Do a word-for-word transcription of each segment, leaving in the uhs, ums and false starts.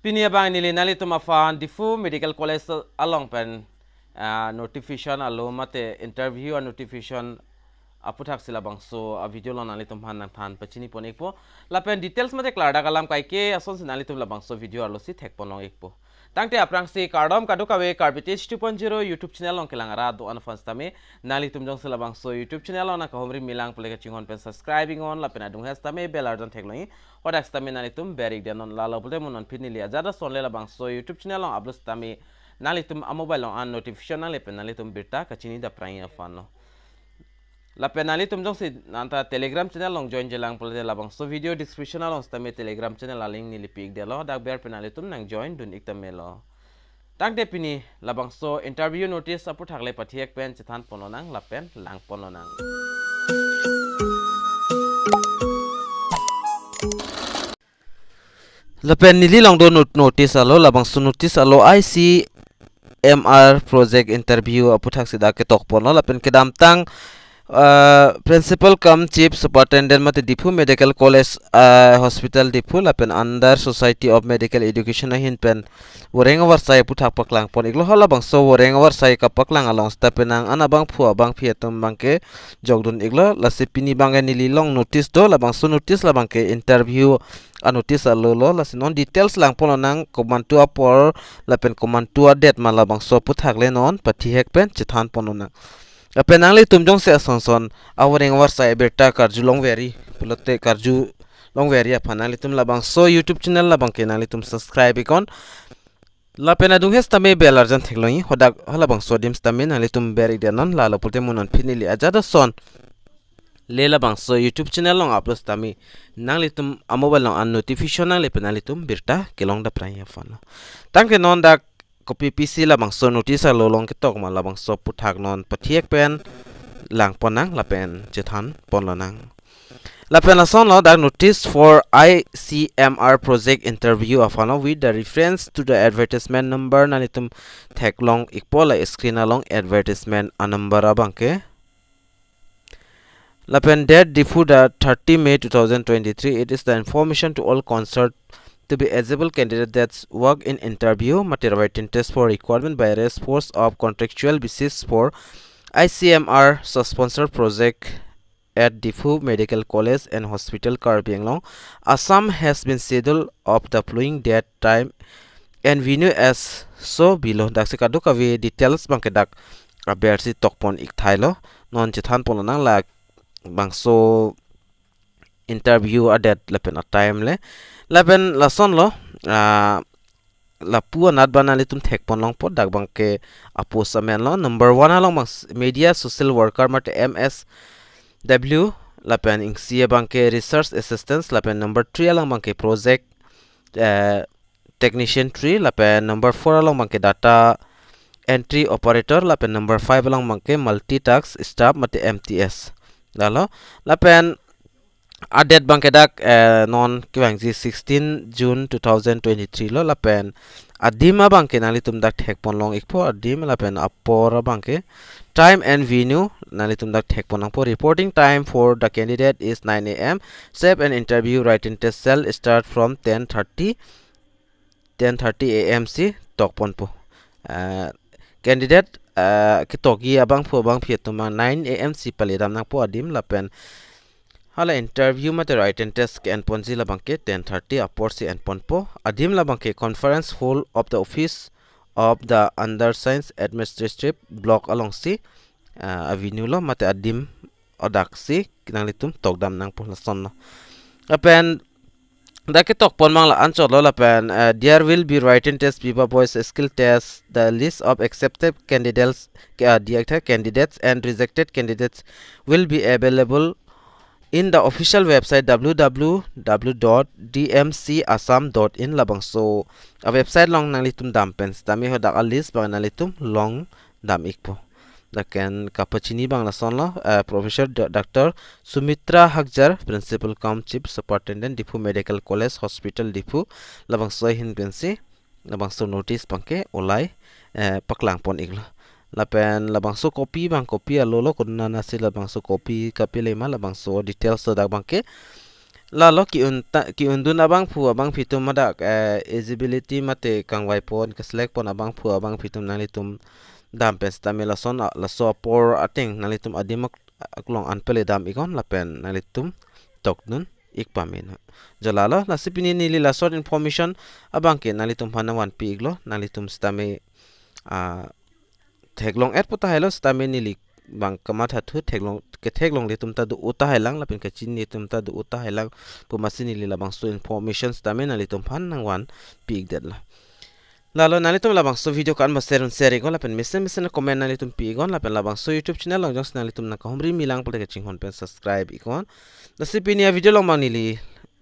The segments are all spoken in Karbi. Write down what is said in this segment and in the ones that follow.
Pini abang neli nanglitum aphan Diphu Medical College along pen, ah, notification alo mate interview a notification aputhaksi labangso a video along nanglitum aphan nangthan pachini pon ikpo. Lapen details mate klardak alam kaike asonsi nanglitum labangso video arlosi thekpon long ikpo. Tangte aphrangsi kardom kadokave Karbi Tech two point zero YouTube channel along kelang arat do-an aphan sitame nanglitum jongsi labangso YouTube channel along nangkahumri milang pule kachinghon pen subscribe iknon lapen adung hes tame bell arjan theklong-i. Hadak sitame nanglitum ber ikdet non, lalo pulote mo non pini neli ajat ason le labangso YouTube channel along upload sitame nanglitum a mobile along an notification nangle pen nanglitum birta kachini daprang aphan lo. Lapen nanglitum jongsi nanta Telegram channel along join jelang pulote labangso video description along sitame Telegram channel a link neli pi ikdet lo, dak ber pen nanglitum nang join dun ik tame lo. Tangte pini labangso interview notice aputhak le pathek pen chethan pon lonang lapen lang pon lonang. Lapen neli along do not-, notice alo, labangso notice alo I C M R project interview aputhaksi dak ketok pon lo, lapen kedamtang, eh, Principal cum Chief Superintendent mate Diphu Medical College, eh, Hospital Diphu lapen under Society of Medical Education ahin pen voreng avarsai aputhak paklang pon iklo. Halabangso voreng avarsai kapaklang along sita penang an abangphu abangphi atum abangke jokdun iklo. Lasi pini abangke neli along notice do, labangso notice labangke interview a notice alo lo, lasi non details lang pon lonang, komantu apor lapen komantu adet ma labangso aputhak le non pathek pen chethan pon lonang. Lapen nanglitum jongsi asonson a voreng avarsai abirta karju longveri pulote karju longveri aphan nanglitum labangso YouTube channel labangke nanglitum subscribe iknon. Lapen adung hes tame bell arjan theklong-i, hadak halabangso adim sitame nanglitum ber ikdet non, lalo pulote mo non pini neli ajat ason le labangso YouTube channel along upload sitame nanglitum a mobile along an notification nangle pen nanglitum birta kelong daprang aphan lo. Tangte non dak kopi pisi labangso notice alo along ketok ma labangso aputhak non pathek pen lang pon nang lapen chethan pon lonang. Lapen lason lo dak notice for I C M R project interview aphan lo, with the reference to the advertisement number nanglitum theklong ikpo la screen along advertisement a number abangke. Lapen date Diphu the thirty May two thousand twenty-three. It is the information to all concerned to be eligible candidate that work in interview mate written test for requirement by response of contractual basis for I C M R sponsored project at Diphu Medical College and Hospital, Karbi Anglong, Assam has been scheduled of the following date, time and venue as so below. Daksi kadokave details abangke dak aber si tok pon ik thailo. Non chethan pon lonang labangso interview a date lapen a time le. Lapen lason lo, ah, lapu anat abang nanglitum thek pon longpo, dak abangke a post amen lo. Number one along abang s-, media social worker mate M S W, lapen ingsi abangke research assistants, lapen number three along abangke project, eh, technician three, lapen number four along abangke data entry operator, lapen number five along abangke multitask staff mate M T S. Lalo, lapen a date abangke dak, eh, non kevangji sixteen June two thousand twenty-three lo, lapen adim abangke nanglitum dak thek pon long ikpo, adim lapen apor abangke. Time and venue nanglitum dak thek pon longpo. Reporting time for the candidate is nine A M. Save and interview written test shall start from ten thirty, ten thirty A M si tok ponpo. Ah, candidate, ah, ketokji abangphu abangphi atum abang nine A M si pale dam nangpo adim lapen hala interview mate written test ke-en ponji labangke ten thirty apor si en ponpo. Adim labangke conference hall of the office of the undersigned administrative block alongsi, ah, a venue lo mate adim odak si nanglitum tok dam nangpo lason lo. Lapen dak ketok pon abang la anchot lo lapen, eh, there will be written test, viva voce, skill test, the list of accepted candidates, ke, ah, di akthe candidates and rejected candidates will be available in the official website W W W dot D M C Assam dot in. Labangso a website along nanglitum dam pen sitame hadak a list abang nanglitum long dam ikpo. Dak pen kapachini abang lason lo, eh, Professor Do-, Doctor Sumitra Hakjar, Principal cum Chief Superintendent, Diphu Medical College Hospital, Diphu, labangso ahin pensi labangso notice abangke olai, eh, paklang pon iklo. Lapen labangso copy abang copy alo lo, konat nasi labangso copy kapile ma, labangso details ladak abangke Lalo ki-un ta, ki-undun abangphu abangphi atum hadak, eh, eligibility mate kangvai pon, keselect pon abangphu abangphi atum nanglitum dam pen sitame lason a, laso apor ateng nanglitum adim ak, aklong an pele dam iknon lapen nanglitum tokdun ik pame na. Jo lalo, lasi pini neli la short information abangke nanglitum aphan nangvanpi iklo, nanglitum sitame, ah, theklong-et pu tahai lo sitame neli bang kamathathu theklong, ketheklongle atum ta do-o tahai lang lapen kachini atum ta do-o tahai lang pu amatsi neli labangso information sitame nanglitum aphan nangvanpi ikdetlo. Lalo nanglitum labangso video ko-an ba share un share iknon lapen mesen mesen comment nanglitum pi iknon lapen labangso YouTube channel along jongsi nanglitum nangkahumri milang pulote kachinghon pen subscribe iknon. Lasi pini a video along bang neli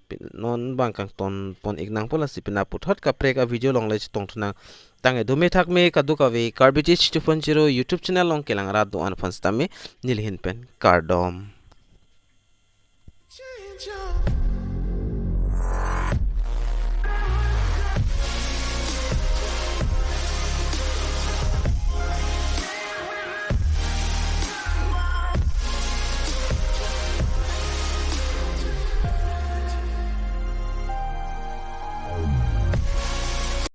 pin, non bang kangton pon ik nangpo, lasi pini puthot kaprek a video along le chetongthu nang. Tangte dome thakme kadokave Karbi Teach two point zero YouTube channel along kelang rat do-an aphan sitame neli ahin pen kardom.